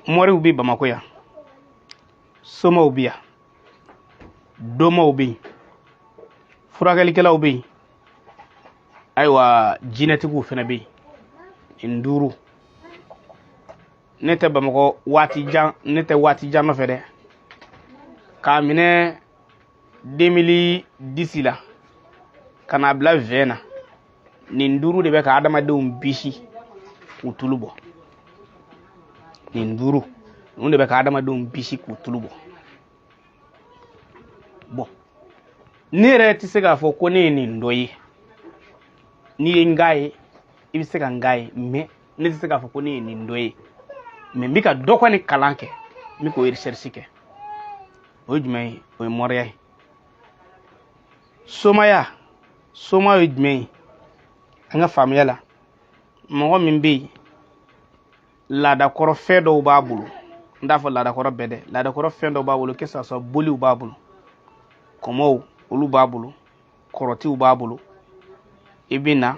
Moriw bɛ Bamakɔ yan, somaw bɛ yan, domaw bɛ yen, furakɛlikɛlaw bɛ yen, ayiwa jinɛtigiw fana bɛ yen. Nin duuru, ne tɛ Bamakɔ waati jan, ne tɛ waati jan nɔfɛ dɛ. K'a minɛ 2010 la ka n'a bila 20 na, nin duuru de bɛ ka adamadenw bisi k'u tulu bɔ. Nin duuru ninnu de bɛ ka adamadenw bisi k'u tulu bɔ. Bɔn, ne yɛrɛ tɛ se k'a fɔ ko ne ye nin dɔ ye. N'i ye n k'a ye, i bɛ se ka n k'a ye, mɛ ne tɛ se k'a fɔ ko ne ye nin dɔ ye. Mɛ n bɛ ka dɔ kɔni kalan kɛ, n bɛ k'o recherche kɛ. O ye jumɛn ye? O ye moriya ye. Somaya, soma ye jumɛn ye? An ka faamuya la, mɔgɔ min bɛ yen, laadakɔrɔ fɛn dɔw b'a bolo, n t'a fɔ laadakɔrɔ bɛɛ dɛ, laadakɔrɔ fɛn dɔw b'a bolo, que ça soit boliw b'a bolo, kɔmɔw olu b'a bolo, kɔrɔtiw b'a bolo. I bɛ na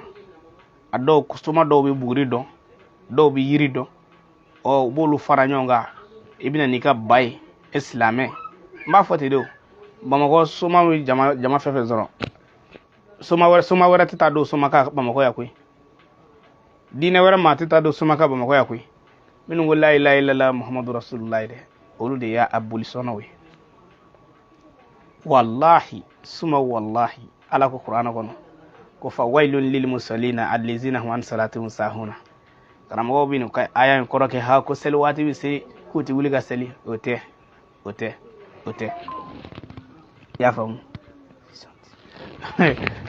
a dɔw, soma dɔw bɛ buguri dɔn, dɔw bɛ yiri dɔn, ɔ u b'olu fara ɲɔgɔn kan. I bɛ na n'i ka ba ye, e silamɛ, n b'a fɔ ten de. O Bamakɔ soma bɛ jama jama fɛn fɛn sɔrɔ, soma wɛrɛ, soma wɛrɛ tɛ taa don soma ka Bamakɔ yan koyi. Diinɛ wɛrɛ maa tɛ taa don soma ka Bamakɔ yan koyi. Minnu ko la ilaha illallah Muhammadu rasulullah dɛ, olu de y'a bolisɔnnaw ye. Wallahi suma wallahi, Ala ko Kuranɛ kɔnɔ ko fa wailun lil musallina allazina hum an salatihim sahuna. Karamɔgɔw bɛ nin ka aya in kɔrɔ kɛ ha ko seli waati bɛ se k'u tɛ wuli ka seli. O tɛ, o tɛ, o tɛ. I y'a faamu?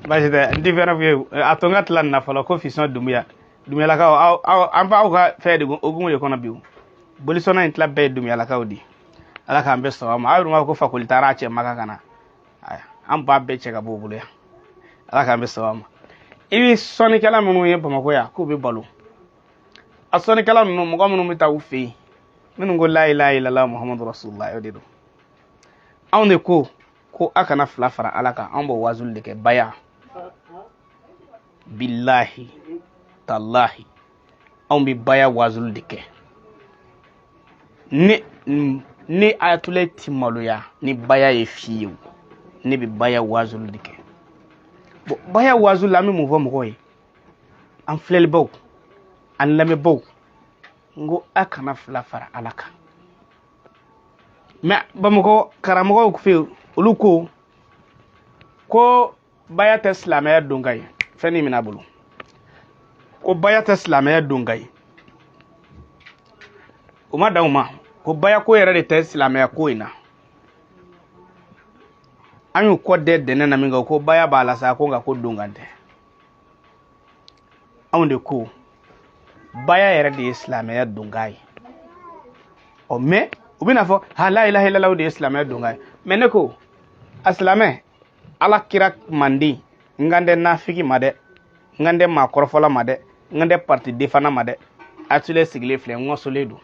Baasi tɛ, n tɛ fɛn f'i ye. A to n ka tila nin na fɔlɔ. Ko Fisɔn Dunbuya, Dunbiyalakaw, aw aw an b'aw ka fɛn de hokumu de kɔnɔ bi. O bolisɔnna in tila bɛɛ ye Dunbiyalakaw di. Ala k'an bɛɛ sɔn a ma. Aw yɛrɛ b'a fɔ ko Fakoli taara a cɛ Maka ka na, an b'a bɛɛ cɛ ka bɔ o bolo yan. Ala k'an bɛɛ sɔn a ma. I bɛ sɔnnikɛla minnu ye Bamakɔ yan k'u bɛ balo, a sɔnnikɛla ninnu, mɔgɔ minnu bɛ taa u fɛ yen, minnu ko la ilaha illallah Muhammadu rasulullah, o de don. Anw de ko ko a kana fila fara Ala kan. Anw b'o wazuli de kɛ. Baya bilahi talahi, anw bɛ baya wazuli de kɛ. Ne ne ayatollah ti maloya ni baya ye fiyewu. Ne bɛ baya wazuli de kɛ. Bon, baya wazuli la, an bɛ mun fɔ mɔgɔw ye? An filɛlibaw, an lamɛnbaw, n ko a kana fila fara Ala kan. Mɛ Bamakɔ karamɔgɔw fɛ yen, olu ko ko baya tɛ silamɛya don ka ye fɛn ni minɛ bolo, ko baya tɛ silamɛya don ka ye. O ma dan o ma, ko baya ko yɛrɛ de tɛ silamɛya ko in na. An y'u kɔ dɛ dɛnɛ na min kɛ, ko baya b'a la sa, ko nka ko donkan tɛ. Anw de ko baya yɛrɛ de ye silamɛya donkan ye. Ɔ mɛ u bɛna fɔ ha la ilaha illallah de ye silamɛya donkan ye. Mɛ ne ko a silamɛ, Ala kira manden, n kan tɛ nafiki ma dɛ, n kan tɛ maa kɔrɔfɔla ma dɛ, n kan tɛ parti defana ma dɛ. Atule sigilen filɛ, n ŋɔsolen don.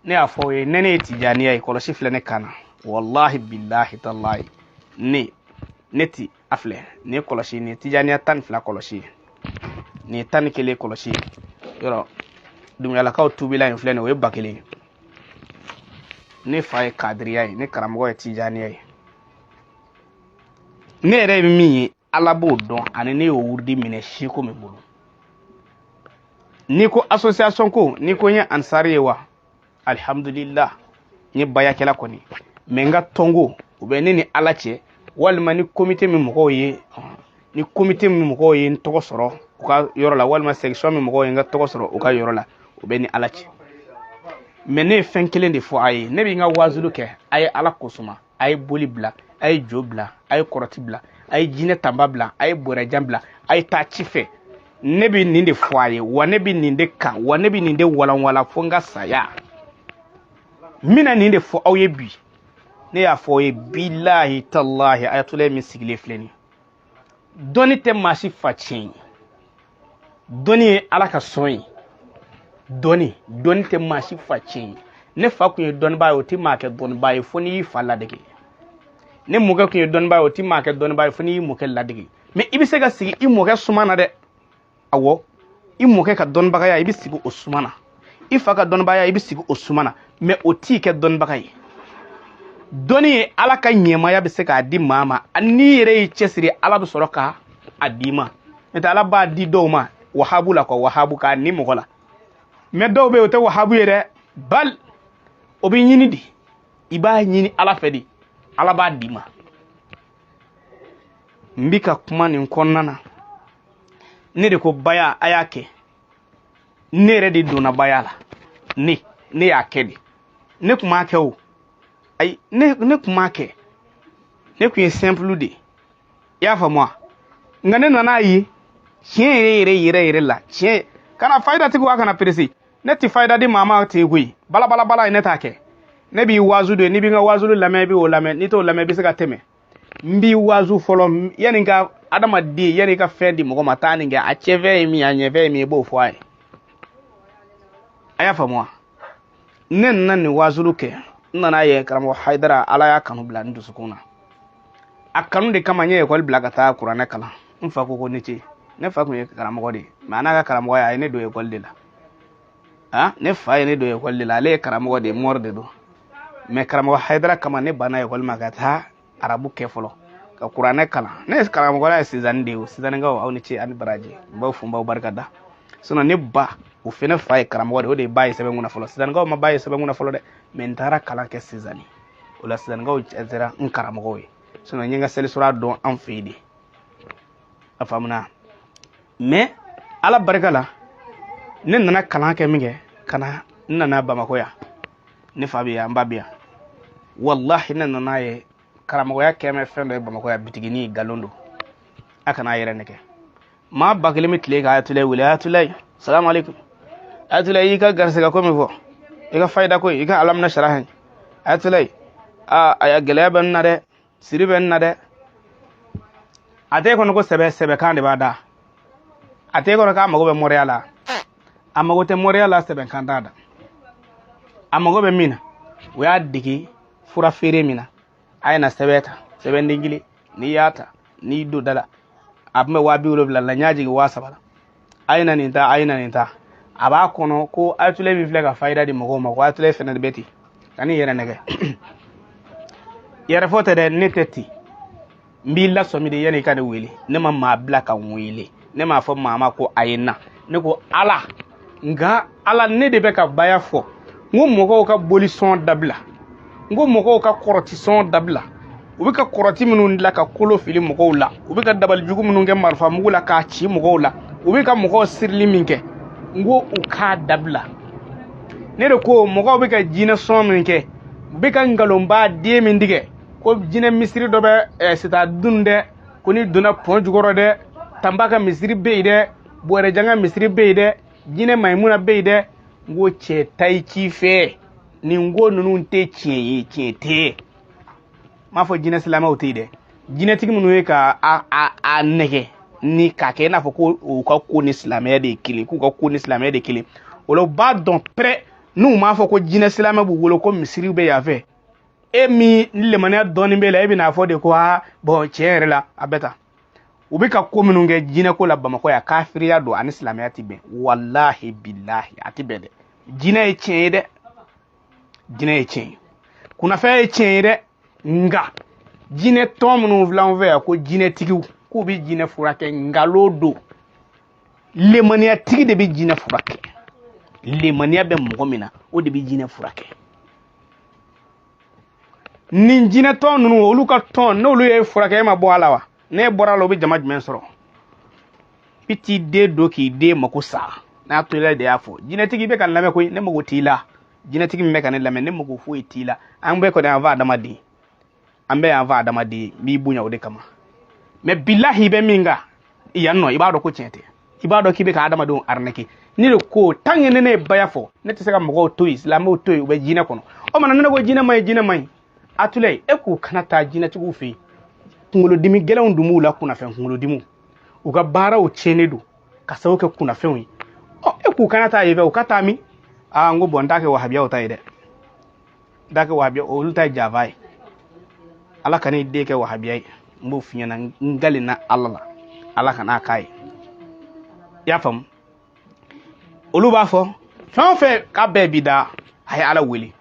Ne y'a fɔ aw ye, ne ye tijaniya ye, kɔlɔsi filɛ ne kan na. Wallahi billahi tallahi, ne ti a filɛ nin ye kɔlɔsi, nin ye tijaniya 12 kɔlɔsi ye, nin ye 11 kɔlɔsi ye. Yɔrɔ Dunbiyalakaw tubila in filɛ nin ye, o ye 1000 ye. Ne fa ye kadiriya ye, ne karamɔgɔ ye tijaniya ye. Ne yɛrɛ ye min ye, Ala b'o dɔn, ani ne y'o wurudi minɛ seko min bolo. N'i ko association ko, n'i ko n ye ansari ye wa, alihamudulila, n ye bayakɛla kɔni. Mɛ n ka tɔnko o bɛ ne ni Ala cɛ, walima ni komite min mɔgɔw ye, ni komite min mɔgɔw ye n tɔgɔ sɔrɔ u ka yɔrɔ la, walima section min mɔgɔw ye n ka tɔgɔ sɔrɔ u ka yɔrɔ la, o bɛ ni Ala cɛ. Mɛ ne ye fɛn kelen de fɔ a ye, ne bɛ n ka wazulu kɛ a ye Ala kosuma, a ye boli bila, a ye jo bila, a ye kɔrɔti bila, a ye jinɛ tanba bila, a ye bɔrɛjan bila, a ye taa ci fɛ. Ne bɛ nin de fɔ a ye wa, ne bɛ nin de kan wa, ne bɛ nin de walanwalan fo n ka saya. N bɛna nin de fɔ aw ye bi. Ne y'a fɔ aw ye, bilahi talahi, ayatollah min sigilen filɛ nin ye, dɔnni tɛ maa si fa tiɲɛ ye. Dɔnni ye Ala ka sɔn ye. Dɔnni tɛ maa si fa tiɲɛ ye. Ne fa kun ye dɔnnibaa ye, o tɛ maa kɛ dɔnnibaa ye fo n'i y'i fa ladege. Ne mɔkɛ kun ye dɔnnibaa ye, o tɛ maa kɛ dɔnnibaa ye fo n'i y'i mɔkɛ ladege. Mɛ i bɛ se ka sigi i mɔkɛ suma na dɛ. Awɔ, i mɔkɛ ka dɔnnibagaya, i bɛ sigi o suma na. I fa ka dɔnnibaya, i bɛ sigi o suma na, mais o t'i kɛ dɔnnibaga ye. Dɔnni ye Ala ka ɲɛmaya bɛ se k'a di maa ma. N'i yɛrɛ y'i cɛsiri, Ala bɛ sɔrɔ ka a d'i ma. N'o tɛ, Ala b'a di dɔw ma wahabu la, ka wahabu k'a ni mɔgɔ la. Mais dɔw bɛ yen, o tɛ wahabu ye dɛ, bal o bɛ ɲini de. I b'a ɲini Ala fɛ de, Ala b'a d'i ma. N bi ka kuma nin kɔnɔna na, ne de ko baya a y'a kɛ. Ne yɛrɛ de donna baya la. Ne y'a kɛ de. Ne kun m'a kɛ o, ayi, ne kun m'a kɛ. Ne kun ye simple de, i y'a faamu wa? Nka ne nana ye tiɲɛ yɛrɛ yɛrɛ yɛrɛ yɛrɛ la, tiɲɛ kana fayida tigi wa kana perese. Ne ti fayida di maa ma ten koyi. Balabalabala ye, ne t'a kɛ. Ne b'i wazu de. N'i b'i ka wazulu lamɛn, i b'o lamɛn. N'i t'o lamɛn, i bɛ se ka tɛmɛ. N b'i wazu fɔlɔ yanni ka adamaden, yanni i ka fɛn di mɔgɔ ma, taa nin kɛ. A cɛfɛn ye min ye, a ɲɛfɛn ye min ye, i b'o fɔ a ye. A y'a faamu wa? Ne nana nin wazulu kɛ, n nana ye karamɔgɔ Hayidara, Ala y'a kanu bila n dusukun na. A kanu de kama n ye ekɔli bila ka taa kuranɛ kalan. N fa ko ko ne ce. Ne fa kun ye karamɔgɔ de ye, mais a n'a ka karamɔgɔya, a ye ne don ekɔli de la. Ah, ne fa ye ne don ekɔli de la. Ale ye karamɔgɔ de ye, mɔri de don. Mais karamɔgɔ Hayidara kama, ne banna ekɔli ma ka taa arabu kɛ fɔlɔ, ka kuranɛ kalan. Ne ye karamɔgɔya ye Sizani de ye. O Sizanikaw, aw ni ce ani baraji. N b'aw fo, n b'aw barika da. Sinon ne ba, o fɛnɛ fa ye karamɔgɔ de ye. O de ye ba ye sɛbɛn kunna fɔlɔ. Sizanikaw ma ba ye sɛbɛn kunna fɔlɔ dɛ, mais n taara kalan kɛ Sizani. O la Sizanikaw sera n karamɔgɔw ye. Sinon n ye n ka selisura dɔn an fɛ yen de, a faamuna. Mais Ala barika la, ne nana kalan kɛ min kɛ ka na, n nana Bamakɔ yan. Ne fa bɛ yan, n ba bɛ yan. Walahi, ne nana ye karamɔgɔya kɛmɛ fɛn dɔ ye Bamakɔ yan, bitigini nkalon don. A kana a yɛrɛ nɛgɛ. Maa 1000 bɛ tile ka Ayatulayi wele: "Ayatulayi, salamu aleykum. Ayatulayi, i ka garisɛgɛ ko min fɔ, i ka fayida ko, i ka alamina sarahan. Ayatulayi, aa, a gɛlɛya bɛ n na dɛ, siri bɛ n na dɛ." A t'e kɔnɔ ko sɛbɛ sɛbɛkan de b'a da. A t'e kɔnɔ k'a mago bɛ mɔriya la. A mago tɛ mɔriya la, sɛbɛnkan t'a da. A mago bɛ min na, o y'a dege fura feere min na. A ye na sɛbɛn ta, sɛbɛnden kelen, n'i y'a ta, n'i don da la, a tun bɛ 70 000 la, n y'a jigin 3000 la. A ye na nin ta, a ye na nin ta. A b'a kɔnɔ ko Ayatulayi min filɛ ka fayida di mɔgɔw ma, ko Ayatulayi fɛnɛ bɛ ten. Ka n'i yɛrɛ nɛgɛ, yɛrɛfɔ tɛ dɛ. Ne tɛ ten. N b'i lasɔmi de yanni i ka ne wele. Ne ma maa bila ka n wele, ne m'a fɔ maa ma ko a ye na. Ne ko Ala, nka Ala, ne de bɛ ka baya fɔ. N ko mɔgɔw ka bolisɔn dabila, n ko mɔgɔw ka kɔrɔtisɔn dabila. U bɛ ka kɔrɔti minnu dilan ka kolo fili mɔgɔw la, u bɛ ka dabalijugu minnu kɛ marifa mugu la k'a ci mɔgɔw la, u bɛ ka mɔgɔw sirili min kɛ, n ko u k'a dabila. Ne de ko mɔgɔw bɛ ka jinɛ sɔn min kɛ, u bɛ ka nkalonba den min tigɛ ko jinɛ misiri dɔ bɛ sitadun dɛ, ko n'i donna pɔn jukɔrɔ dɛ, tanba ka misiri bɛ yen dɛ, bɔrɛjan ka misiri bɛ yen dɛ, jinɛ mayimuna bɛ yen dɛ. N ko cɛ, ta i ci fɛ. Nin ko ninnu tɛ tiɲɛ ye, tiɲɛ tɛ. N m'a fɔ jinɛ silamɛw tɛ yen dɛ. Jinɛtigi minnu ye ka a nɛgɛ ni k'a kɛ i n'a fɔ ko u ka ko ni silamɛya de ye kelen, k'u ka ko ni silamɛya de ye kelen, o la u b'a dɔn pɛrɛ. N'u m'a fɔ ko jinɛ silamɛ b'u bolo, ko misiriw bɛ yan fɛ, e min ni lemaniya dɔɔnin b'e la, e bɛna fɔ de ko aa, bɔn, tiɲɛ yɛrɛ la, a bɛ tan. U bɛ ka ko minnu kɛ jinɛko la Bamakɔ yan, kafiriya don, ani silamɛya tɛ bɛn. Walahi bilahi, a tɛ bɛn dɛ. Jinɛ ye tiɲɛ ye dɛ, jinɛ ye tiɲɛ ye, kunnafɛn ye tiɲɛ ye dɛ. Nka jinɛ tɔn minnu filɛ an fɛ yan ko jinɛtigiw, k'u bɛ jinɛ furakɛ, nkalon don. Lemaniyatigi de bɛ jinɛ furakɛ. Lemaniya bɛ mɔgɔ min na, o de bɛ jinɛ furakɛ. Nin jinɛ tɔn ninnu, olu ka tɔn, n'olu ye furakɛ, e ma bɔ a la wa? N'e bɔra a la, o bɛ jama jumɛn sɔrɔ? I t'i den don k'i den mako sa. N'a to i la de y'a fɔ. Jinɛtigi bɛ ka n lamɛn koyi, ne mago t'i la. Jinɛtigi min bɛ ka ne lamɛn, ne mago foyi t'i la. An bɛɛ kɔni an fa adamaden, an bɛɛ y'an fa adamaden. N b'i bonya o de kama. Mais bilahi, i bɛ min kan yan nɔ, i b'a dɔn ko tiɲɛ tɛ. I b'a dɔn k'i bɛ ka adamadenw arnaquer. Ne de ko tant que ne ye baya fɔ, ne tɛ se ka mɔgɔw to yen, silamɛw to yen, u bɛ jinɛ kɔnɔ. O mana ne ko jinɛ man ɲi, jinɛ man ɲi. Atulayi, e k'u kana taa jinɛtigiw fɛ yen. Kunkolodimi gɛlɛnw dun b'u la, kunnafɛn kunkolodimiw, u ka baaraw tiɲɛnen don ka sababu kɛ kunnafɛnw ye. Ɔ, e k'u kana taa yen fɛ, u ka taa min? Aa, n ko bɔn, n t'a kɛ wahabiyaw ta ye dɛ, n t'a kɛ wahabiya, olu ta ye java ye. Ala kana i den kɛ wahabiya ye. N b'o f'i ɲɛna, n galenna Ala la, Ala kana k'a ye. I y'a faamu? Olu b'a fɔ Fɛn o fɛn k'a bɛɛ bi da, a ye Ala wele.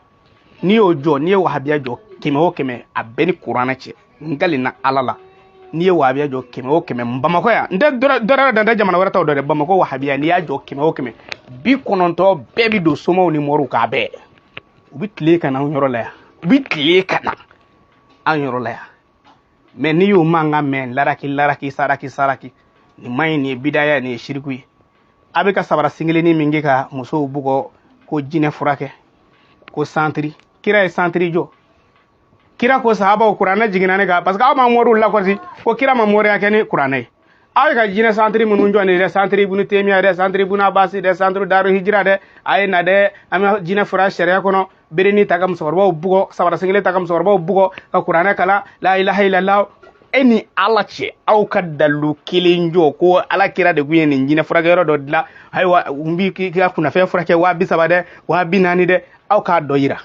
N'i y'o jɔ, n'i ye wahabiya jɔ 100 o 100, a bɛɛ ni kuranɛ cɛ. N kalenna Ala la, n'i ye wahabiya jɔ 100 o 100, Bamakɔ yan, n tɛ dɔ wɛrɛ dan tɛ jamana wɛrɛ taw dɔn dɛ, Bamakɔ wahabiya, n'i y'a jɔ 100 o 100, 90 bɛɛ bi don somaw ni moriw k'a bɛɛ. U bi tile ka na anw yɔrɔ la yan, u bi tile ka na an yɔrɔ la yan. Mais n'i y'o mankan mɛn, laraki laraki saraki saraki, nin man ɲi, nin ye bidaya, nin ye siriku ye. A bɛ ka sabara singelennin min kɛ ka musow bugɔ ko jinɛ furakɛ, ko santiri, kira ye santiri jɔ. Kira ko sahabaw, kuranɛ jiginna ne kan, parce que aw ma moriw lakɔlɔsi ko kira ma moriya kɛ ni kuranɛ ye. Aw ye ka jinɛ santiri minnu jɔ nin dɛ, santiri ibunu temiya dɛ, santiri ibunu abasi dɛ, santiri daru hijira dɛ, a ye na dɛ, an bɛ jinɛ fura sariya kɔnɔ, berenin ta ka musokɔrɔbaw bugɔ, sabara singelen ta ka musokɔrɔbaw bugɔ, ka kuranɛ kalan, la ilaha illallah. E ni Ala cɛ, aw ka dalu kelen jɔ ko Ala kira de kun ye nin jinɛ furakɛyɔrɔ dɔ dilan. Ayiwa, n b'i k'i ka kunnafɛn furakɛ 30 000 dɛ, 40 000 dɛ, aw k'a dɔ yira.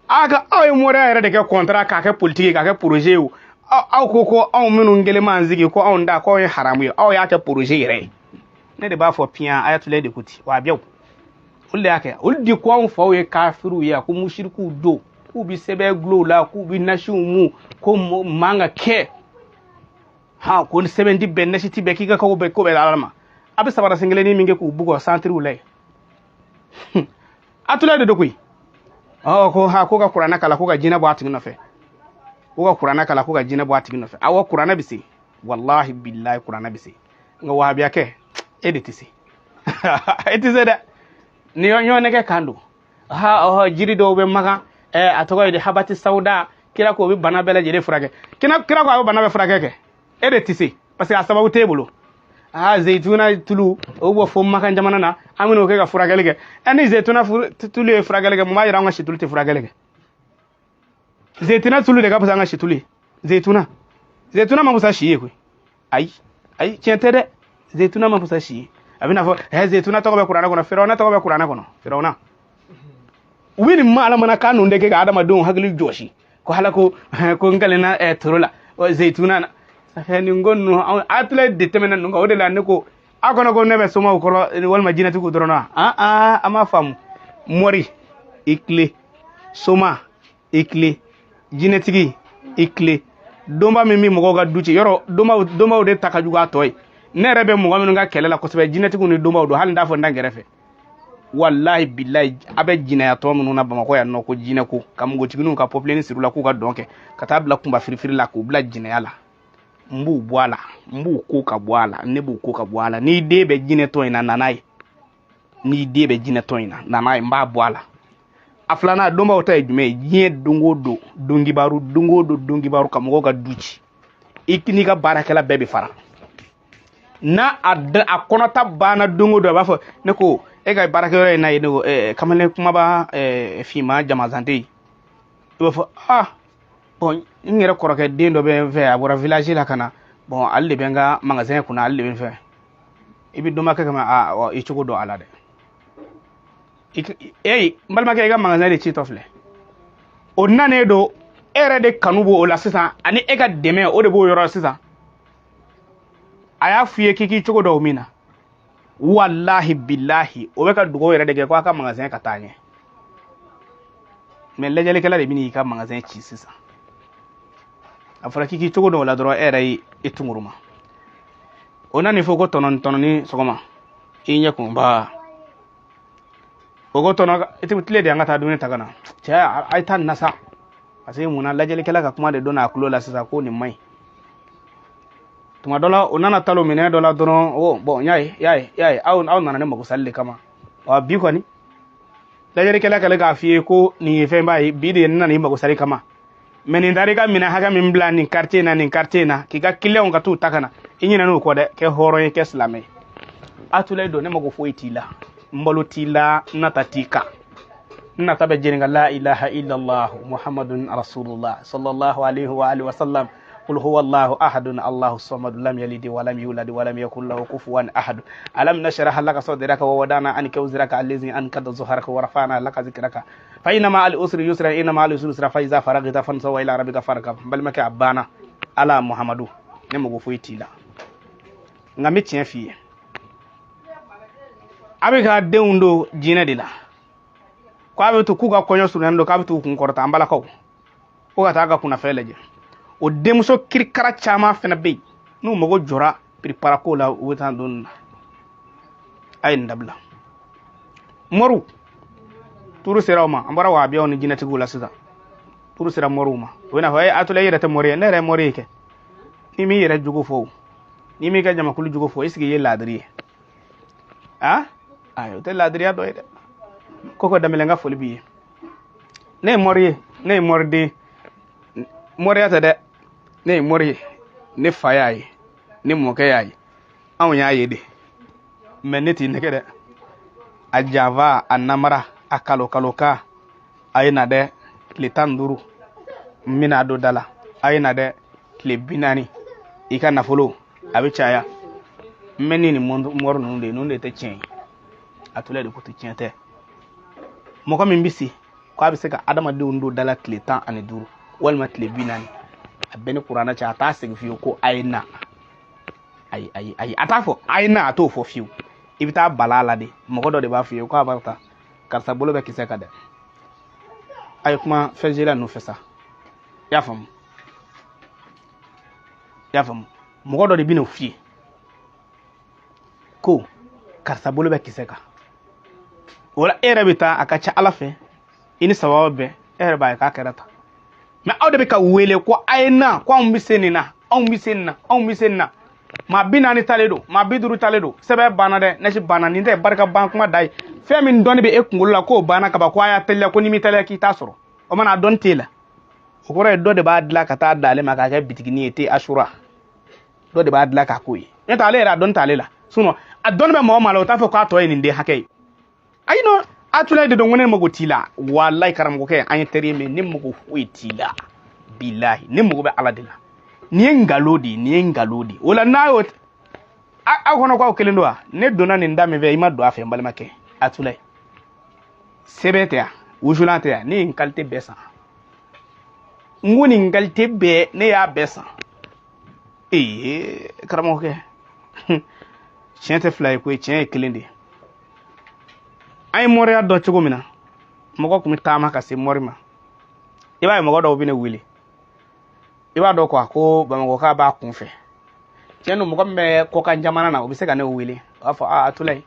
Aw ka aw ye moriya yɛrɛ de kɛ contrat, k'a kɛ politique, k'a kɛ projet ye. Aw ko ko anw minnu kelen m'an sigi ko anw da ko anw ye haramu ye, aw y'a kɛ projet yɛrɛ ye. Ne de b'a fɔ piyan ayatollah de ko ten, wa a bɛ olu de y'a kɛ. Olu de ko anw faw ye kafiriw ye, ko musirikuw don, k'u bɛ sɛbɛn gulon la, k'u bɛ nasiw mu, ko man ka kɛ han, ko sɛbɛn ti bɛn, nasi ti bɛn, k'i ka ko bɛɛ ko bɛɛ Ala ma. A bɛ sabara sen kelennin min kɛ k'u bugɔ santiriw la yen, atula de don koyi. Ɔ ko ha, ko ka kuranɛ kalan, ko ka jinɛ bɔ a tigi nɔfɛ, ko ka kuranɛ kalan, ko ka jinɛ bɔ a tigi nɔfɛ. Awɔ, kuranɛ bɛ se, walahi bilahi kuranɛ bɛ se, nka wahabiya kɛ e de tɛ se, e tɛ se dɛ. Ni ɲɔgɔn nɛgɛ kan don ha, ɔhɔ, jiri dɔw bɛ magan, ɛ a tɔgɔ ye di, habati sawuda, kira ko o bɛ bana bɛɛ lajɛlen furakɛ. Kira ko a bɛ bana bɛɛ furakɛ kɛ, e de tɛ se, parce que a sababu t'e bolo. Aa, zeyituna tulu o bɔ fo makan jamana na, an bɛn'o kɛ ka furakɛli kɛ. Ɛ, ni zeyituna tulu ye furakɛli kɛ, mun b'a yira an ka situlu tɛ furakɛli kɛ? Zeyituna tulu de ka fisa an ka situlu ye. Zeyituna ma fisa si ye koyi. Ayi ayi, tiɲɛ tɛ dɛ, zeyituna ma fisa si ye. A bɛna fɔ ɛ, zeyituna tɔgɔ bɛ kuranɛ kɔnɔ, firawuna tɔgɔ bɛ kuranɛ kɔnɔ, firawuna. U bɛ nin alamanakan ninnu de kɛ ka adamadenw hakili jɔsi ko hala ko ko n kalenna ɛ toro la zeyituna na. Safɛ nin ko ninnu, a tila de tɛmɛna ninnu kan. O de la ne ko aw kɔnɔ ko ne bɛ somaw kɔrɔ walima jinɛtigiw dɔrɔn na. An an m'a faamu. Mori i tile, soma i tile, jinɛtigi i tile, donba min bɛ mɔgɔw ka du ci yɔrɔ, donbaw de ta ka jugu a tɔ ye. Ne yɛrɛ bɛ mɔgɔ minnu ka kɛlɛ la kosɛbɛ, jinɛtigiw ni donbaw don, hali n t'a fɔ n da kɛrɛfɛ. Walahi bilahi, a bɛ jinɛyatɔ minnu na Bamakɔ yan nɔ, ko jinɛ ko ka npogotigininw ka pɔpilɛni siri u la k'u ka dɔn kɛ ka taa bila kunba firifiri la k'u bila jinɛya la, n b'u bɔ a la, n b'u ko ka bɔ a la, ne b'u ko ka bɔ a la. N'i den bɛ jinɛtɔ in na, na n'a ye. N'i den bɛ jinɛtɔ in na, na n'a ye, n b'a bɔ a la. A filanan, donbaw ta ye jumɛn ye? Diɲɛ don o don donkibaru, don o don donkibaru, ka mɔgɔw ka du ci, i n'i ka baarakɛla bɛɛ bɛ fara n'a a kɔnɔta banna. Don o don a b'a fɔ ne ko e ka baarakɛyɔrɔ in na yen, ne ko kamalen kumaba finman jamazante ye, i b'a fɔ ah bon, n yɛrɛ kɔrɔkɛ den dɔ bɛ n fɛ, a bɔra village la ka na, bon ale de bɛ n ka magasin kunna, ale de bɛ n fɛ. I bɛ donba kɛ kama a i cogo dɔn a la dɛ. Eyi, n balimakɛ, i ka magasin de ci tɔ filɛ, o nanen don, e yɛrɛ de kanu b'o la sisan, ani e ka dɛmɛ o de b'o yɔrɔ la sisan. A y'a f'i ye k'i k'i cogo dɔn o min na, walahi bilahi, o bɛ ka dugawu yɛrɛ de kɛ ko a ka magasin ka taa ɲɛ. Mais lajɛlikɛla de bɛn'i ka magasin ci sisan. A fɔra k'i k'i cogo dɔn o la dɔrɔn, e yɛrɛ y'i tunguruma. O nana fɔ ko tɔnɔ tɔnɔni sɔgɔma, i ɲɛ kun ba o ko tɔnɔ i tɛ tile de, an ka taa dumuni ta ka na. Cɛ, a ye taa nin na sa, parce que munna lajɛlikɛla ka kuma de donna a tulo la sisan ko nin man ɲi. Tuma dɔ la o nana talo minɛn dɔ la dɔrɔn, o bon, n y'a ye, y'a ye, y'a ye, aw nana ne mago sali de kama wa. Bi kɔni lajɛlikɛla kɛlen k'a f'i ye ko nin ye fɛnba ye, bi de n nana i mago sali kama. Mais nin taara i ka minɛn hakɛ min bila nin quartier in na, nin quartier in na, k'i ka clientw ka t'u ta ka na, i ɲinɛn'o kɔ dɛ. Kɛ hɔrɔn ye, kɛ silamɛ ye. A tula don, ne mago foyi t'i la, n balo t'i la, n nata t'i kan, n nata bɛ jeni ka la ilaha illallah muhammadun rasulullah sallallahu alaihi wa alihi wa sallam, qul huwa allahu ahadun allahu samad lam yalid wa lam yulad wa lam yakul lahu kufuwan ahad alam nashrah laka sadraka wa wadana anka wizraka allazi ankada zuhraka wa rafa'na laka zikraka fa inna ma'al usri yusra inna ma'al usri yusra fa iza faragta fansab wa ila rabbika farghab. Balimakɛ, a banna. Ala muhammadu, ne mago foyi t'i la, nka n bɛ tiɲɛ f'i ye. A bɛ ka denw don jinɛ de la ko a bɛ to k'u ka kɔɲɔ surunyalen don, k'a bɛ t'u kun kɔrɔta. An balakaw ko ka taa ka kunnafɛn lajɛ. O denmuso kirikara caman fana bɛ yen, n'u mago jɔra piripara ko la, u bɛ taa don nin na. A ye nin dabila. Moriw turu sera o ma. An bɔra wahabiyaw ni jinɛtigiw la sisan, turu sera moriw ma. O bɛna fɔ e Atula, i yɛrɛ tɛ mori ye. Ne yɛrɛ ye mori ye kɛ. N'i m'i yɛrɛ jogo fɔ o, n'i m'i ka jamakulu jogo fɔ, est-ce que i ye laadiri ye? A ayi, o tɛ laadiriya dɔ ye dɛ. Koko Danbɛlɛ, n ka foli b'i ye. Ne ye mori ye, ne ye moriden. Moriya tɛ dɛ, ne ye mori ye. Ne fa y'a ye, ne mɔkɛ y'a ye, anw y'a ye de. Mɛ ne t'i nɛgɛ dɛ. A janfa, a namara, a kalo kalo ka a ye na dɛ. Tile 15 n bɛna don da la. A ye na dɛ, tile 40 i ka nafolo a bɛ caya. N bɛ ni nin mɔri ninnu de ye, ninnu de tɛ tiɲɛ ye. A tula de ko tɛ tiɲɛ tɛ. Mɔgɔ min bɛ se k'a bɛ se ka adamadenw don da la tile 15 walima tile 40, a bɛɛ ni kuranɛ cɛ, a t'a segin fiyewu ko a ye na. Ayi ayi ayi, a t'a fɔ a ye na, a t'o fɔ fiyewu. I bɛ taa bala la de, mɔgɔ dɔ de b'a f'i ye k'a b'a ta karisa bolo bɛ kisɛ kan dɛ. A ye kuma fɛnjela ninnu fɛ sa. I y'a faamu, i y'a faamu. Mɔgɔ dɔ de bɛn'o f'i ye ko karisa bolo bɛ kisɛ kan. O la e yɛrɛ bɛ taa, a ka ca ala fɛ i ni sababu bɛɛ, e yɛrɛ b'a ye k'a kɛra tan. Mɛ aw de bɛ ka wele ko a ye na, ko anw bɛ se nin na, anw bɛ se nin na, anw bɛ se nin na. Maa 40 talen don, maa 50 talen don. Sɛbɛn banna dɛ, nasi banna. Nin tɛ barika ban kuma da ye. Fɛn min dɔnni bɛ e kunkolo la k'o banna kaban, ko a y'a teliya, ko n'i m'i teliya k'i t'a sɔrɔ. O mana a dɔnni t'e la, o kɔrɔ ye dɔ de b'a dilan ka taa d'ale ma k'a kɛ bitiginin ye te asura. Dɔ de b'a dilan k'a k'o ye. N'o tɛ ale yɛrɛ a dɔnni t'ale la. Sinon a dɔnni bɛ mɔgɔ maa la, o t'a fɔ k'a tɔ ye nin den hakɛ ye. Ayi non, Atulayi de don ko ne mago t'i la. Walayi karamɔgɔkɛ, an ye teri ye, mɛ ne mago foyi t'i la. Bilahi, ne mago bɛ ala de la. Nin ye nkalon de ye, nin ye nkalon de ye. O la n'a y'o aw kɔnɔ k'aw kelen don wa? Ne donna nin da min fɛ, i ma don a fɛ. N balimakɛ Atulayi, sɛbɛn tɛ yan, wusulan tɛ yan. Ne ye n kalite bɛɛ san. N ko nin kalite bɛɛ, ne y'a bɛɛ san. Ee karamɔgɔkɛ, tiɲɛ tɛ fila ye koyi, tiɲɛ ye kelen de ye. An ye moriya dɔn cogo min na, mɔgɔ tun bɛ taama ka se mori ma. I b'a ye mɔgɔ dɔw bɛ ne wele, i b'a dɔn quoi ko bamakɔka b'a kun fɛ. Tiɲɛ don, mɔgɔ min bɛ kɔkan jamana na, o bɛ se ka ne wele, o b'a fɔ aa Atulayi,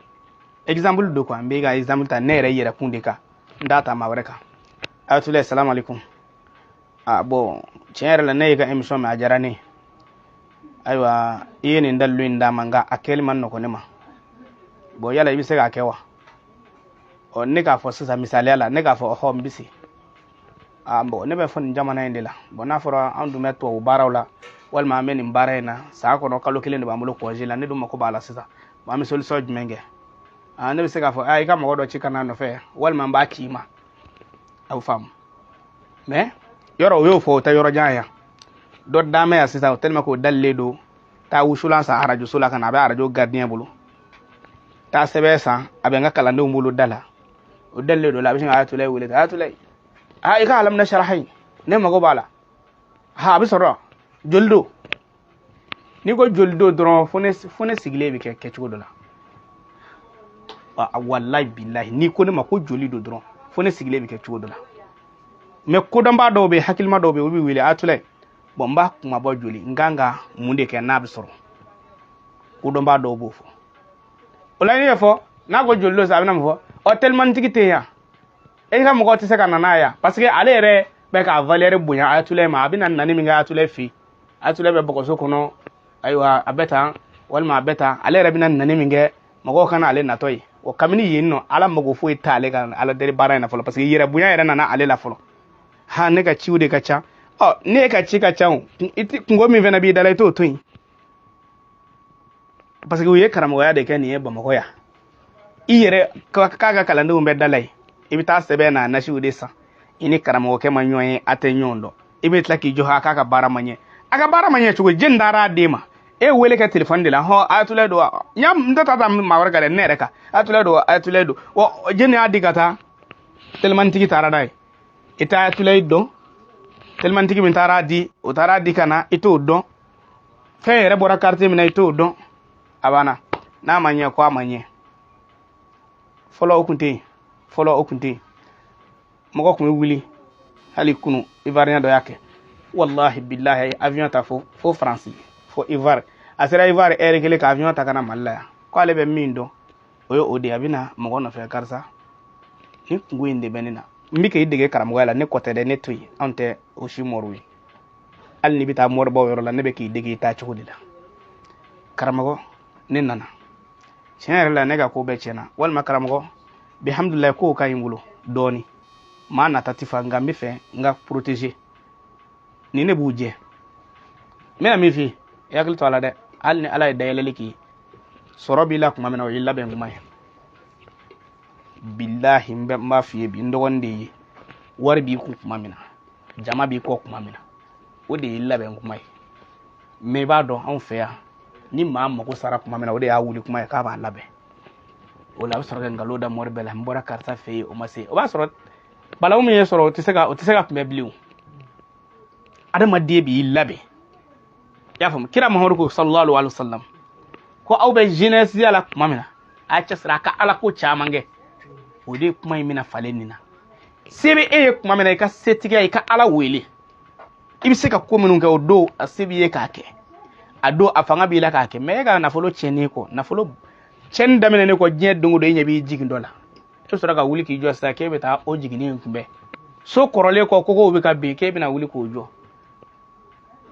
exemple don quoi. N bɛ ka exemple ta ne yɛrɛ yɛrɛkun de kan, n t'a ta maa wɛrɛ kan. Atulayi, salamu aleykum. Ah bon, tiɲɛ yɛrɛ la, ne y'i ka émission mɛn, a diyara ne ye. Ayiwa, i ye nin dalilu in d'a ma, nka a kɛli man nɔgɔn ne ma. Bon, yala i bɛ se k'a kɛ wa? Ɔ, ne k'a fɔ sisan, misaliya la, ne k'a fɔ ɔhɔ, n bɛ se. Ah bon, ne bɛ fɔ nin jamana in de la. Bon, n'a fɔra an dun bɛ tubabu baaraw la, walima an bɛ nin baara in na, san kɔnɔ kalo kelen de b'an bolo congé la, ne dun mako b'a la sisan. Bon, an bɛ solution jumɛn kɛ? Ah, ne bɛ se k'a fɔ ah, i ka mɔgɔ dɔ ci ka na nɔfɛ, walima n b'a ci i ma. A bɛ faamu. Mais yɔrɔ o y'o fɔ, o tɛ yɔrɔ jan yan. Dɔ dan bɛ yan sisan, o tellement k'o dalilen don. Taa wusulan san arajoso la ka na, a bɛ arajo gardien bolo. Taa sɛbɛn san, a bɛ n ka kalandenw bolo da la. O dalilen don la, a bɛ sin ka Ayatulayi wele. Ayatulayi, aa i ka alamina saraha in, ne mago b'a la. Ha, a bɛ sɔrɔ joli don. N'i ko joli don dɔrɔn, fo ne sigilen bɛ kɛ kɛcogo dɔ la. Walayi bilahi, n'i ko ne ma ko joli don dɔrɔn, fo ne sigilen bɛ kɛ cogo dɔ la. Mɛ kodɔnbaa dɔw bɛ yen, hakilima dɔw bɛ yen, olu bɛ wele Ayatulayi. Bon, n b'a kuma bɔ joli, n kan ka mun de kɛ n'a bɛ sɔrɔ? Kodɔnbaa dɔw b'o fɔ. O la ne y'a fɔ, n'a ko joli don sisan, a bɛna mun fɔ? Ɔ, telimantigi tɛ yan, e ka mɔgɔw tɛ se ka na n'a ye yan, parce que ale yɛrɛ bɛ k'a valeur bonya Ayatulayi ma. A bɛna nani min kɛ Ayatulayi fɛ yen, Ayatulayi bɛ bɔgɔso kɔnɔ, ayiwa a bɛ tan walima a bɛ tan, ale yɛrɛ bɛna nani min kɛ, mɔgɔw kana ale natɔ ye. O kabini yen nɔ, ala mago foyi t'ale ka ala deli baara in na fɔlɔ, parce que yɛrɛ bonya yɛrɛ nana ale la fɔlɔ. Ha, ne ka ciw de ka ca. Ɔ, ne ka ci ka ca o, i ti kungo min fana b'i da la, i t'o to yen, parce que u ye karamɔgɔya de kɛ nin ye Bamakɔ yan. I yɛrɛ k'a ka kalandenw bɛ da la yen, i bɛ taa sɛbɛn n'a nasiw de san. I ni karamɔgɔkɛ ma ɲɔgɔn ye, a tɛ ɲɔgɔn dɔn, i bɛ tila k'i jɔ ha k'a ka baara ma ɲɛ. A ka baara ma ɲɛ cogo jeni taara a den ma? E wele kɛ telefɔni de la, hɔn Ayatulayi don wa? N tɛ taa maa wɛrɛ kan dɛ, ne yɛrɛ kan. Ayatulayi don wa? Ayatulayi don wa? Jeni y'a di ka taa, telimantigi taara n'a ye. I tɛ Ayatulayi dɔn, telimantigi min taara di, o taara di ka na, i t'o dɔn. Fɛn yɛrɛ bɔra quartier min na, i t'o dɔn. A banna, n'a ma ɲɛ ko a ma ɲɛ. Fɔlɔ o kun tɛ yen, fɔlɔ o kun tɛ yen. Mɔgɔ kun bɛ wuli hali kunu Ivoirien dɔ y'a kɛ, wallahi billahi, a ye avion ta fo Faransi, fo Ivoire. A sera Ivoire heure kelen ka avion ta ka na Mali la yan, ko ale bɛ min dɔn o ye o de ye. A bɛ na mɔgɔ nɔfɛ, karisa nin kungo in de bɛ ne na, n bɛ k'i dege karamɔgɔya la, ne kɔ tɛ dɛ, ne to yen, anw tɛ o si mɔriw ye. Hali n'i bɛ taa mɔribaw yɔrɔ la, ne bɛ k'i dege i taa cogo de la. Karamɔgɔ, ne nana tiɲɛ yɛrɛ la, ne ka ko bɛɛ tiɲɛna. Walima karamɔgɔ, bi alhamdulilayi, kow ka ɲi n bolo dɔɔni, maa nata ti fa, nka n bɛ fɛ n ka protéger ni ne b'u jɛ. N bɛna min f'i ye, i hakili to a la dɛ, hali ni Ala ye dayɛlɛli k'i ye, sɔrɔ b'i la tuma min na, o y'i labɛn kuma ye. Bilahi, n b'a f'i ye bi, n dɔgɔnin de ye, wari b'i kun tuma min na, jama b'i kɔ tuma min na, o de y'i labɛn kuma ye. Mais i b'a dɔn anw fɛ yan, ni maa mago sara tuma min na, o de y'a wuli kuma ye k'a b'a labɛn. O la a bɛ sɔrɔ ka nkalon da mɔri bɛɛ la, n bɔra karisa fɛ yen, o ma se. O b'a sɔrɔ balawu min ye sɔrɔ, o tɛ se ka kunbɛn bilen. O adamaden b'i labɛn, i y'a faamu? Kira Mahamadu ko sallallahu alaihi wa sallam ko aw bɛ jeunesse la tuma min na, a y'a cɛsiri a ka ala ko caman kɛ. O de ye kuma in bɛna falen nin na. Se bɛ e ye tuma min na, i ka setigiya, i ka Ala wele, i bɛ se ka ko minnu kɛ o don, a se b'i ye k'a kɛ, a don a fanga b'i la k'a kɛ. Mais e ka nafolo tiɲɛnen kɔ, nafolo tiɲɛni daminɛnen kɔ, diɲɛ don o don e ɲɛ b'i jigin dɔ la, e bɛ sɔrɔ ka wuli k'i jɔ sisan k'e bɛ taa o jiginni in kunbɛn. So kɔrɔlen kɔ, kogow bɛ ka bin, k'e bɛna wuli k'o jɔ.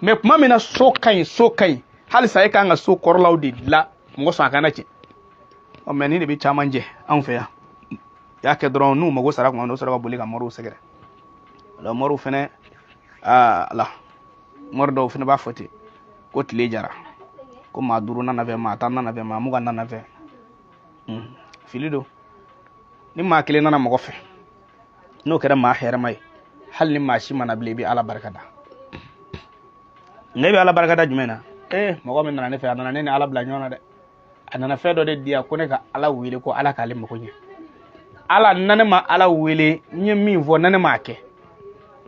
Mais tuma min na so ka ɲi, so ka ɲi halisa, e kan ka so kɔrɔlaw de dilan, mɔgɔ sɔn a kana cɛ. Ɔ mais nin de bɛ caman jɛ anw fɛ yan. I y'a kɛ dɔrɔn, n'u mago sara tuma min na, u sɔrɔ ka boli ka moriw sɛgɛrɛ. O la moriw fɛnɛ, aa ala, mori dɔw fɛnɛ b'a fɔ ten ko tile jara, ko maa 5 nana fɛ, maa 10 nana fɛ, maa 20 nana fɛ. Fili don. Ni maa kelen nana mɔgɔ fɛ, n'o kɛra maa hɛrɛma ye, hali ni maa si mana bilen, i bɛ Ala barika da. Ne bɛ Ala barika da jumɛn na? Mɔgɔ min nana ne fɛ, a nana ne ni Ala bila ɲɔgɔn na dɛ. A nana fɛn dɔ de di yan ko ne ka Ala wele, ko Ala k'ale mago ɲɛ. Ala, na ne ma Ala wele, n ye min fɔ, na ne m'a kɛ,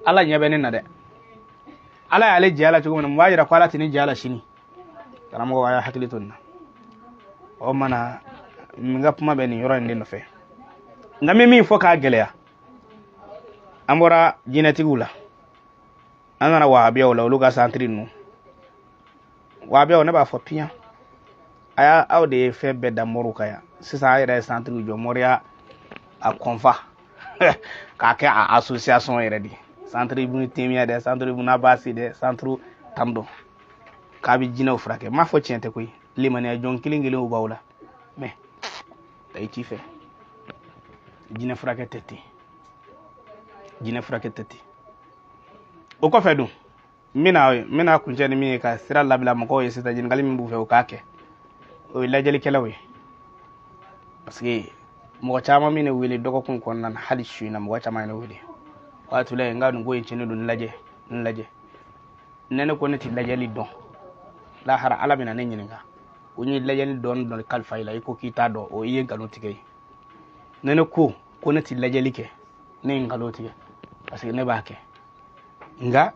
Ala ɲɛ bɛ ne na dɛ. Ala y'ale jɛ a la cogo min na, mun b'a yira ko Ala tɛ ne jɛ a la sini? Karamɔgɔ, a y'a hakili to nin na. O mana n ka kuma bɛ nin yɔrɔ in de nɔfɛ. Nka n bɛ min fɔ k'a gɛlɛya, an bɔra jinɛtigiw la, an nana wahabiyaw la, olu ka santiri ninnu. Wahabiyaw, ne b'a fɔ piyan, a y'a aw de ye fɛn bɛɛ da moriw kan yan. Sisan a yɛrɛ ye santiriw jɔ, moriya a kɔnfa k'a kɛ a association yɛrɛ de ye. Santiri Ibunu Temiya dɛ, santiri Ibunu Abasi dɛ, santiri tan dɔ k'a bɛ jinɛw furakɛ. N m'a fɔ tiɲɛ tɛ koyi, limaniya jɔn kelen kelenw b'aw la, mais ta i ci fɛ, jinɛ furakɛ tɛ ten, jinɛ furakɛ tɛ ten. O kɔfɛ dun, n bɛna kuncɛ ni min ye ka sira labila mɔgɔw ye sisan, ɲininkali min b'u fɛ u k'a kɛ, o ye lajɛlikɛlaw ye. Parce que mɔgɔ caman min ne wele dɔgɔkun kɔnɔna na, hali su in na mɔgɔ caman ye ne wele, waati la n ka nin ko in tiɲɛnen don, n lajɛ, n lajɛ. Ne ne ko ne tɛ lajɛli dɔn, lahara Ala bɛna ne ɲininka ko n ye lajɛli dɔɔni dɔn kalifa i la, i ko k'i t'a dɔn, o i ye nkalon tigɛ ye. Ne ne ko ko ne tɛ lajɛli kɛ, ne ye nkalon tigɛ, parce que ne b'a kɛ. Nka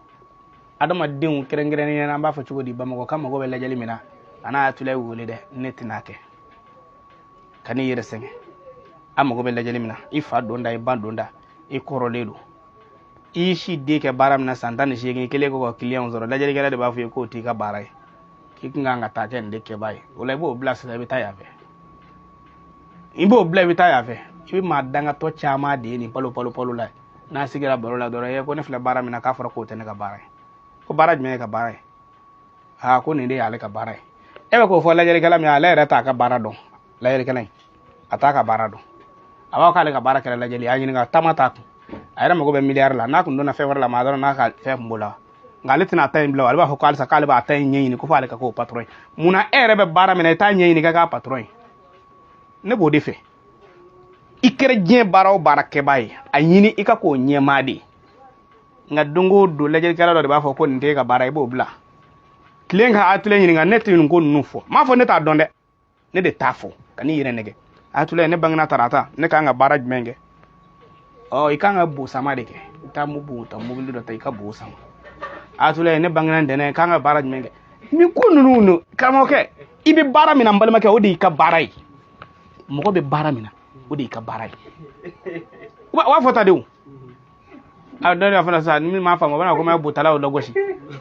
adamadenw kɛrɛnkɛrɛnnenya la, an b'a fɔ cogo di, Bamakɔ ka mago bɛ lajɛli min na, a n'a Atulayi wele dɛ, ne tɛna kɛ ka n'i yɛrɛ sɛgɛn. A mago bɛ lajɛli min na, i fa don da, i ba don da, i kɔrɔlen don, i si den kɛ baara min na san 18, i kɛlen kɔ ka kiliyanw sɔrɔ, lajɛlikɛla de b'a fɔ i ye k'o t'i ka baara ye, k'i kun kan ka taa kɛ nin de kɛbaa ye. O la i b'o bila sisan, i bɛ taa yan fɛ, i b'o bila i bɛ taa yan fɛ. I bɛ maa dangatɔ caman de ye nin palo palo palo la. N'a sigira baro la dɔrɔn, e ko ne filɛ baara min na, k'a fɔra k'o tɛ ne ka baara ye. Ko baara jumɛn ye ka baara ye? Aa, ko nin de y'ale ka baara ye. E bɛ k'o fɔ lajɛlikɛla min ye, ale yɛrɛ t'a ka baara dɔn. Lajɛlikɛla in, a t'a ka baara dɔn. A b'a fɔ k'ale ka baara kɛra lajɛli ye, a ɲininka taama t'a kun, a yɛrɛ mago bɛ miliyari la. N'a kun donna fɛn wɛrɛ la, maa dɔrɔn n'a ka fɛn kun b'o la, nka ale tɛna a ta in bila o. Ale b'a fɔ ko halisa k'ale b'a ta in ɲɛɲini, ko f'ale ka k'o patɔrɔn ye. Munna e yɛrɛ bɛ baara min na, i t'a ɲɛɲini ka k'a patɔrɔn ye? Ne b'o de fɛ. I kɛra diɲɛ baara o baara kɛbaa ye, a ɲini i ka k'o ɲɛmaa de ye. Nka don o don lajɛlikɛla dɔ de b'a fɔ ko nin t'e ka baara ye, i b'o bila. Tilen ka Atulayi ɲininka, ne tɛ nin ko ninnu fɔ. N m'a fɔ ne t'a dɔn dɛ, ne de t'a fɔ ka n'i yɛrɛ nɛgɛ. Atulayi, ne bangena tarata, ne kan ka baara jumɛn kɛ? Ɔ, i kan ka bo sama de kɛ, i taa bo ta mobili dɔ ta, i ka bo sama. Atulayi, ne bangena ntɛnɛn, kan ka baara jumɛn kɛ? Nin ko ninnu no, karamɔgɔkɛ, i bɛ baara min na, n balimakɛ, o de y'i ka baara ye. Mɔgɔ bɛ baara min na, O de y'i ka baara ye. U b'a fɔ ta de o. A dɔ de fana sisan ni min m'a faamu o bɛna ko n bɛ botalaw lagosi.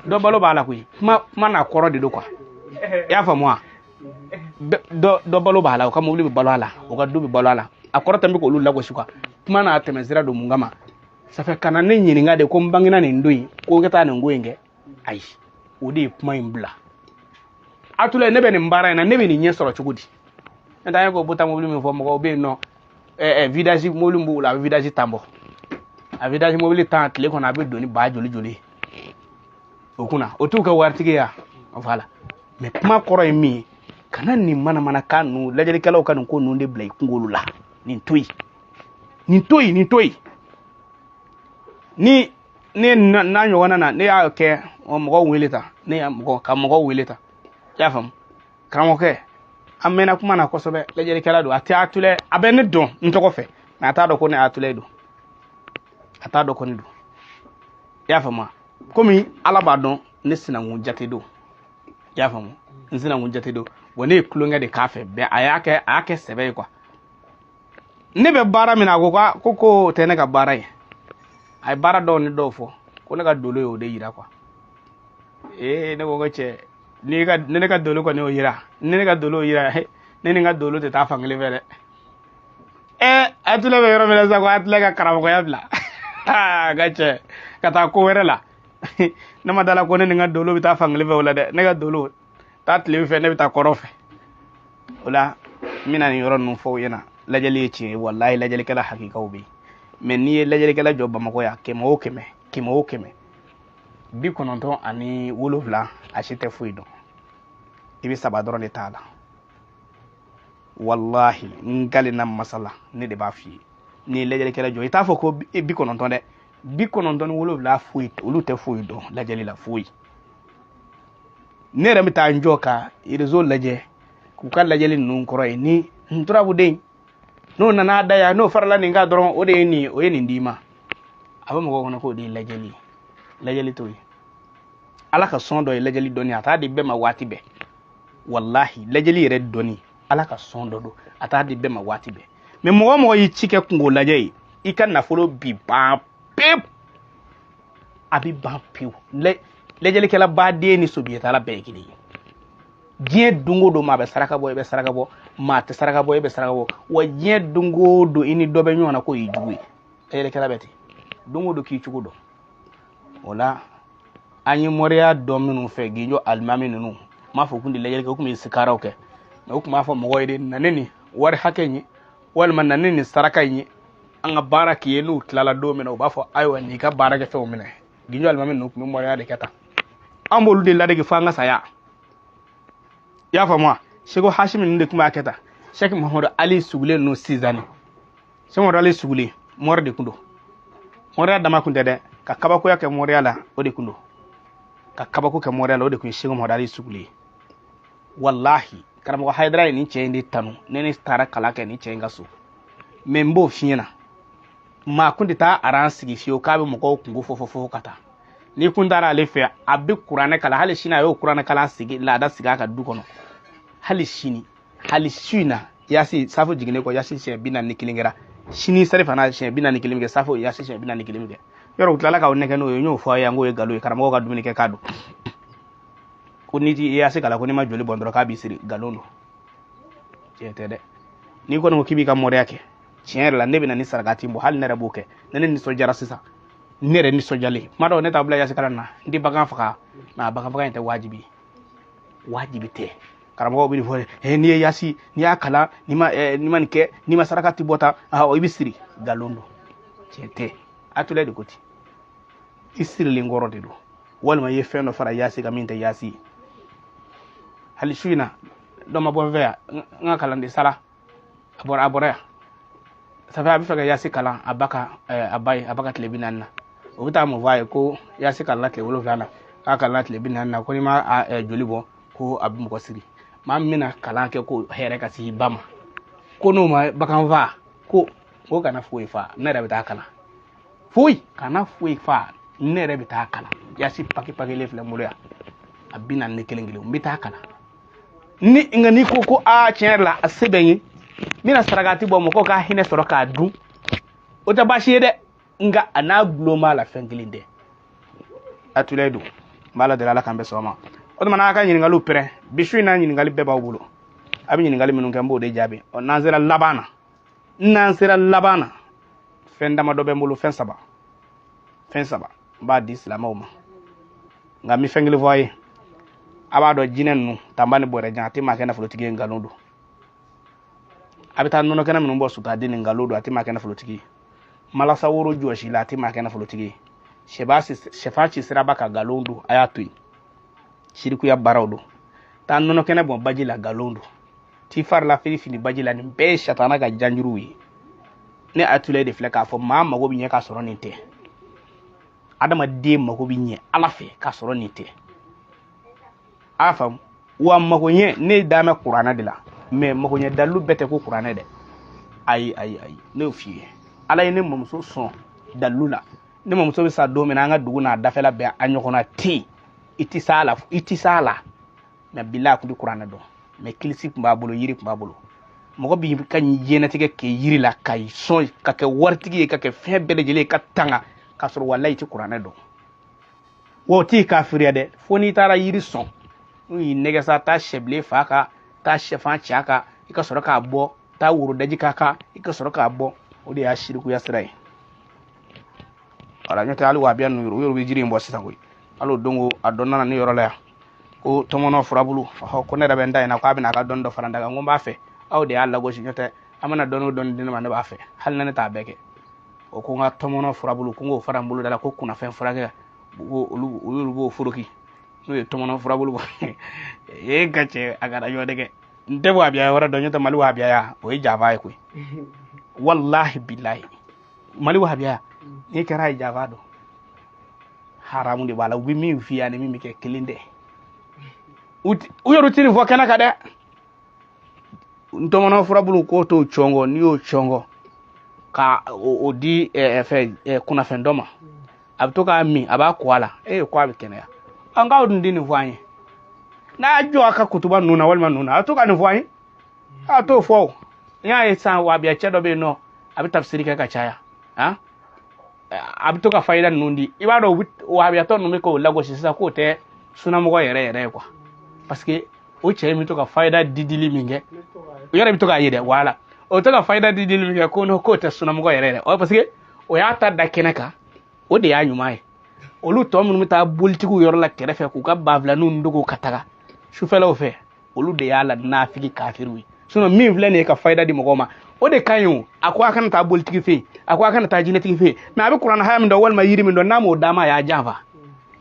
Dɔ balo b'a la koyi. Kuma n'a kɔrɔ de don quoi. I y'a faamu wa? Dɔ balo b'a la, o ka mobili bɛ balo a la, o ka du bɛ balo a la. A kɔrɔ tɛ n bɛ k'olu lagosi quoi. Kuma n'a tɛmɛ sira don mun kama? Ça fait ka na ne ɲininka de ko n bangena nin don in, ko n ka taa nin ko in kɛ. Ayi, o de ye kuma in bila. Atulayi, ne bɛ nin baara in na, ne bɛ nin ɲɛ sɔrɔ cogo di? N'o tɛ an ye ko bota mobili min fɔ, mɔgɔw bɛ yen nɔ, vidange mobili min b'u la, a bɛ vidange 10 bɔ. A vidange mobili 10 tile kɔnɔ, a bɛ don ni ba joli joli ye o kunna, o t'u kɛ waritigi ye wa? Voilà. Mais kuma kɔrɔ ye min ye, kana nin manamanakan ninnu, lajɛlikɛlaw ka nin ko ninnu de bila i kunkolo la. Nin to yen, nin to yen, nin to yen. Ni ne n'a ɲɔgɔnna na, ne y'a kɛ mɔgɔw wele ta, ne y'a mɔgɔ ka mɔgɔw wele ta. I y'a faamu? Karamɔgɔkɛ, an mɛnna kuma na kosɛbɛ, lajɛlikɛla don, a tɛ Atulayi, a bɛ ne dɔn n tɔgɔ fɛ, mais a t'a dɔn ko ne Atulayi don, a t'a dɔn ko ne don. I y'a faamu wa? Komi Ala b'a dɔn ne sinankun jate don. I y'a faamu? N sinankun jate don. Wa ne ye tulonkɛ de k'a fɛ, bɛɛ a y'a kɛ, a y'a kɛ sɛbɛ ye quoi. Ne bɛ baara min na, a ko ko tɛ ne ka baara ye. A ye baara dɔw ni dɔw fɔ ko ne ka dolo y'o de yira quoi. Ee, ne ko cɛ, ni ka ne ne ka dolo kɔni y'o yira, ni ne ka dolo y'o yira, ne ni n ka dolo tɛ taa fankelen fɛ dɛ. Atulayi bɛ yɔrɔ min na sisan, ko Atulayi ka karamɔgɔya bila ka cɛ ka taa ko wɛrɛ la. Ne ma da la ko ne ni n ka dolo bɛ taa fankelen fɛ o la dɛ. Ne ka dolo taa tile fɛ, ne bɛ taa kɔrɔ fɛ o la. N bɛna nin yɔrɔ ninnu fɔ aw ɲɛna. Lajɛli ye tiɲɛ ye, walayi, lajɛlikɛla hakikaw bɛ yen. Mais n'i ye lajɛlikɛla jɔ Bamakɔ yan, 100 o 100, 100 o 100, 97, a si tɛ foyi dɔn. I bɛ 3 dɔrɔn de t'a la. Walahi, n kalenna masala, ne de b'a f'i ye. N'i ye lajɛlikɛla jɔ, i t'a fɔ ko 90 dɛ, 97 foyi, olu tɛ foyi dɔn lajɛli la, foyi. Ne yɛrɛ bɛ taa n jɔ ka réseau lajɛ k'u ka lajɛli ninnu kɔrɔ ye. Ni n turabuden n'o nana da yan, n'o farala nin kan dɔrɔn, o de ye nin ye, o ye nin d'i ma. A bɛ mɔgɔw kɔnɔ k'o de ye lajɛli ye. Lajɛli t'o ye. Ala ka sɔn dɔ ye lajɛli dɔnni, a t'a di bɛɛ ma waati bɛɛ. Walahi, lajɛli yɛrɛ dɔnni, Ala ka sɔn dɔ don, a t'a di bɛɛ ma waati bɛɛ. Mais mɔgɔ o mɔgɔ y'i ci kɛ kungo lajɛ ye, i ka nafolo bi ban pewu, a bi ban pewu. Lajɛlikɛla baden ni sobiyetala bɛɛ ye kelen ye. Diɲɛ don o don, maa bɛ saraka bɔ, i bɛ saraka bɔ, maa tɛ saraka bɔ, i bɛ saraka bɔ. Wa diɲɛ don o don, i ni dɔ bɛ ɲɔgɔn na k'o y'i jugu ye. Lajɛlikɛla bɛ ten, don o don k'i cogo dɔn. O la, an ye moriya dɔn minnu fɛ, Ginjo alimami ninnu, n m'a fɔ k'u tɛ lajɛli kɛ, u tun bɛ sikaraw kɛ, mais u tun b'a fɔ mɔgɔw ye de, na ne nin wari hakɛ in ye, walima na ne nin saraka in ye, an ka baara k'i ye. N'u tilala don min na, u b'a fɔ ayiwa, n'i ka baara kɛ fɛnw minɛ. Ginjo alimami ninnu tun bɛ moriya de kɛ tan. An b'olu de ladege fo an ka saya. I y'a faamu wa? Seko Hashimi ninnu de tun b'a kɛ tan. Sɛki Mahamadu Ali Sugulen ninnu Sizani, Sɛki Mahamadu Ali Sugulen mɔri de tun don. Mɔriya dama kun tɛ dɛ, ka kabakoya kɛ mɔriya la, o de tun don. Ka kabako kɛ mɔriya la, o de tun ye Sɛki Mahamadu Ali Sugulen ye. Walahi, karamɔgɔ Hayidara ye nin cɛ in de tanu. Ne taara kalan kɛ nin cɛ in ka so, mais n b'o f'i ɲɛna, maa kun tɛ taa aran sigi fiyewu k'a bɛ mɔgɔw kungo fɔ fɔ fɔ ka taa. N'i kun taara ale fɛ, a bɛ kuranɛ kalan. Hali sini a y'o kuranɛ kalan sigi, laada sigi a ka du kɔnɔ. Hali sini, hali su in na, yasi safo jiginnen kɔ, yasi siɲɛ 41 kɛra. Sini sari fana siɲɛ 41 kɛ, safo yasi siɲɛ 41 kɛ. Yɔrɔ u tilala k'aw nɛgɛ n'o ye, n y'o fɔ aw ye, n k'o ye nkalon ye. Karamɔgɔw ka dumuni kɛ k'a don ko n'i t'i yasi kalan, ko n'i ma joli bɔn dɔrɔn k'a b'i siri, nkalon don, tiɲɛ tɛ dɛ. N'i kɔni ko k'i b'i ka mɔriya kɛ, tiɲɛ yɛrɛ la, ne bɛ na ni sarakati bɔ, hali ne yɛrɛ b'o kɛ. Ne nisɔndiyara sisan, ne yɛrɛ nisɔndiyalen. Kuma dɔw ne t'a bila yasi kalan na, n tɛ bagan faga, mais a bagan faga in tɛ wajibi ye, wajibi tɛ. Karamɔgɔw bɛ nin fɔ, n'i ye yasi, n'i y'a kalan, n'i ma nin kɛ, n'i ma saraka ti bɔ tan, i bɛ siri, nkalon don, tiɲɛ tɛ. Atulayi de ko ten, i sirilen kɔrɔ de don, walima i ye fɛn dɔ fara yasi kan min tɛ yasi ye. Hali su in na, dɔ ma bɔ n fɛ yan, n ka kalanden sara, a bɔra yan. Ça fait a bɛ fɛ ka yasi kalan a ba ka, a ba ye, a ba ka tile 40 na. O bɛ taa mun fɔ a ye? Ko yasi kalanna tile 7 na, k'a kalanna tile 40 na, ko n'i ma joli bɔ, ko a bɛ mɔgɔ siri. Maa min bɛna kalan kɛ ko hɛrɛ ka se i ba ma, ko n'o ma bagan fa, ko o kana foyi fa, ne yɛrɛ bɛ taa kalan. Foyi kana foyi fa, ne yɛrɛ bɛ taa kalan. Yasi paki pakilen filɛ n bolo yan, a 41 kelen, n bɛ taa kalan. Ni nka n'i ko ko aa tiɲɛ yɛrɛ la a se bɛ n ye, N bɛna sarakati bɔ mɔgɔw ka hinɛ sɔrɔ k'a dun, o tɛ baasi ye dɛ, nka a n'a gulon b'a la, fɛn kelen tɛ. A tula don, n b'Ala deli, Ala k'an bɛn sɔgɔma ma. O tuma n'a ka ɲininkaliw pɛrɛn bi su in na, ɲininkali bɛɛ b'aw bolo. A bɛ ɲininkali minnu kɛ, n b'o de jaabi. Ɔ, n'an sera laban na, n'an sera laban na, fɛn damadɔ bɛ n bolo, fɛn saba, fɛn saba n b'a di silamɛw ma. Nka n bɛ fɛn kelen fɔ a ye. A b'a dɔn jinɛ ninnu tanba ni bɔrɛjan, a tɛ maa kɛ nafolotigi ye, nkalon don. A bɛ taa nɔnɔ kɛnɛ minnu bɔ sutaden ni, nkalon don, a tɛ maa kɛ nafolotigi ye. Malasa woro jɔsi la, a tɛ maa kɛ nafolotigi ye. Sɛfan ci siraba kan, nkalon don, a y'a to yen, sirikuya baaraw don. Taa nɔnɔ kɛnɛ bɔn baji la, nkalon don. T'i fari la fili fili baji la, nin bɛɛ ye satana ka janjuruw ye. Ne Atulayi de filɛ k'a fɔ, maa mago bɛ ɲɛ k'a sɔrɔ nin tɛ. Adamaden mago bɛ ɲɛ Ala fɛ k'a sɔrɔ nin tɛ. A y'a faamu wa? Magoɲɛ, ne da mɛn kuranɛ de la, mɛ magoɲɛ dalilu bɛɛ tɛ ko kuranɛ dɛ. Ayi, ayi, ayi, ne y'o f'i ye. Ala ye ne mamuso sɔn dalilu la. Ne mamuso bɛ sa don min na, an ka dugu n'a dafɛla bɛɛ, a ɲɔgɔnna tɛ yen. I tɛ s'a la, i tɛ s'a la. Mɛ bila, a tun tɛ kuranɛ dɔn, mɛ kilisi tun b'a bolo, yiri tun b'a bolo. Mɔgɔ b'i ka diɲɛnatigɛ kɛ yiri la, ka sɔn ka kɛ waritigi ye, ka kɛ fɛn bɛɛ lajɛlen ye, ka tanga, k'a sɔrɔ walayi i tɛ kuranɛ dɔn. Wa o t'i kafiriya dɛ, fo n'i taara yiri sɔn, n'u y'i nɛgɛ sa, taa sɛbilen fa kan, taa sɛfan ci a kan, i ka sɔrɔ k'a bɔ, taa worodaji k'a kan, i ka sɔrɔ k'a bɔ. O de y'a sirikuya sira ye. Wala n'o tɛ, hali wahabiya ninnu, u yɛrɛ bɛ jiri in bɔ sisan koyi. Hali o don ko a dɔ nana ne yɔrɔ la yan ko tɔmɔnɔ furabulu, ɔhɔ, ko ne yɛrɛ bɛ n da in na, k'a bɛna a ka dɔnni dɔ fara n da kan. N ko n b'a fɛ, aw de y'a lagosi, n'o tɛ a mana dɔnni o dɔnni di ne ma, ne b'a fɛ, hali ni ne t'a bɛɛ kɛ. O ko n ka tɔmɔnɔ furabulu, ko n k'o fara n bolo da la, ko kunnafɛn furakɛ, ko olu olu b'o foroki n'o ye tɔmɔnɔ furabulu bɔ. E ka cɛ, a kana ɲɔgɔn dɛ. N tɛ wahabiya wɛrɛ dɔn, n'o tɛ Mali wahabiyaya, o ye janfa ye koyi. Walahi bilahi, Mali wahabiya n'i kɛra ye, janfa don, haramu de b'a la. U bɛ min f'i ye ani min bɛ kɛ kelen tɛ. U yɛrɛ tɛ nin fɔ kɛnɛ kan dɛ. Ntɔmɔnɔ furabulu k'o t'o cɔngɔ, n'i y'o cɔngɔ ka o di fɛn kunnafɛn dɔ ma, a bɛ to k'a min, a b'a ko a la, e ko a bɛ kɛnɛya. An k'aw dun di nin fɔ an ye, n'a y'a jɔ a ka kutuba ninnu na walima ninnu na, a to ka nin fɔ an ye, a t'o fɔ. O n y'a ye sisan, wahabiya cɛ dɔ bɛ yen nɔ, a bɛ tafsiri kɛ ka caya, han, a bɛ to ka fayida ninnu di. I b'a dɔn wahabiyatɔ ninnu bɛ k'o lagosi sisan k'o tɛ sunamɔgɔ yɛrɛ yɛrɛ ye quoi, parce que o cɛ in bɛ to ka fayida didili min kɛ, o yɛrɛ bɛ to k'a ye dɛ. Wala o to ka fayida didili min kɛ, ko k'o tɛ sunamɔgɔ yɛrɛ yɛrɛ, parce que o y'a ta da kɛnɛ kan, o de y'a ɲuman ye. Olu tɔ minnu bɛ taa bolitigiw yɔrɔ la kɛrɛfɛ k'u ka banfilaninw dogo ka taga sufɛlaw fɛ, olu de y'a la nafigi kafiriw ye. Sinon min filɛ nin ye ka fayida di mɔgɔw ma, o de ka ɲi. O a ko a kana taa bolitigi fɛ yen, a ko a kana taa jinɛtigi fɛ yen, mɛ a bɛ kuranɛ haya min dɔn walima yiri min dɔn, n'a m'o d'a ma, a y'a janfa.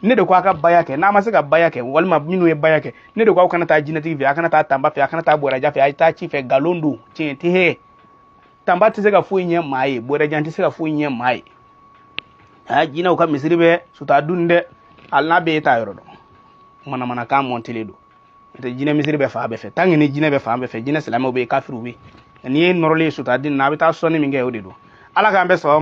Ne de ko a ka baya kɛ, n'a ma se ka baya kɛ, walima minnu ye baya kɛ, ne de ko aw kana taa jinɛtigi fɛ, a kana taa tanba fɛ, a kana taa bɔrɛja fɛ, a ye taa ci fɛ. Nkalon don, tiɲɛ tɛ. Hɛ, tanba tɛ se ka foyi ɲɛ maa ye, bɔrɛjan tɛ se ka foyi ɲɛ maa ye. A jinɛw ka misiri bɛ suta dun dɛ, hali n'a bɛ e t'a yɔrɔ dɔn, manamanakan mɔntelen don. N'o tɛ jinɛ misiri bɛ fan bɛɛ fɛ, tant que ni jinɛ bɛ fan bɛɛ fɛ, jinɛ silamɛw bɛ yen, kafiriw bɛ yen. N'i ye nɔrɔlen ye suta den na, a bɛ taa sɔnni min kɛ, o de don. Ala k'an bɛɛ sɔn.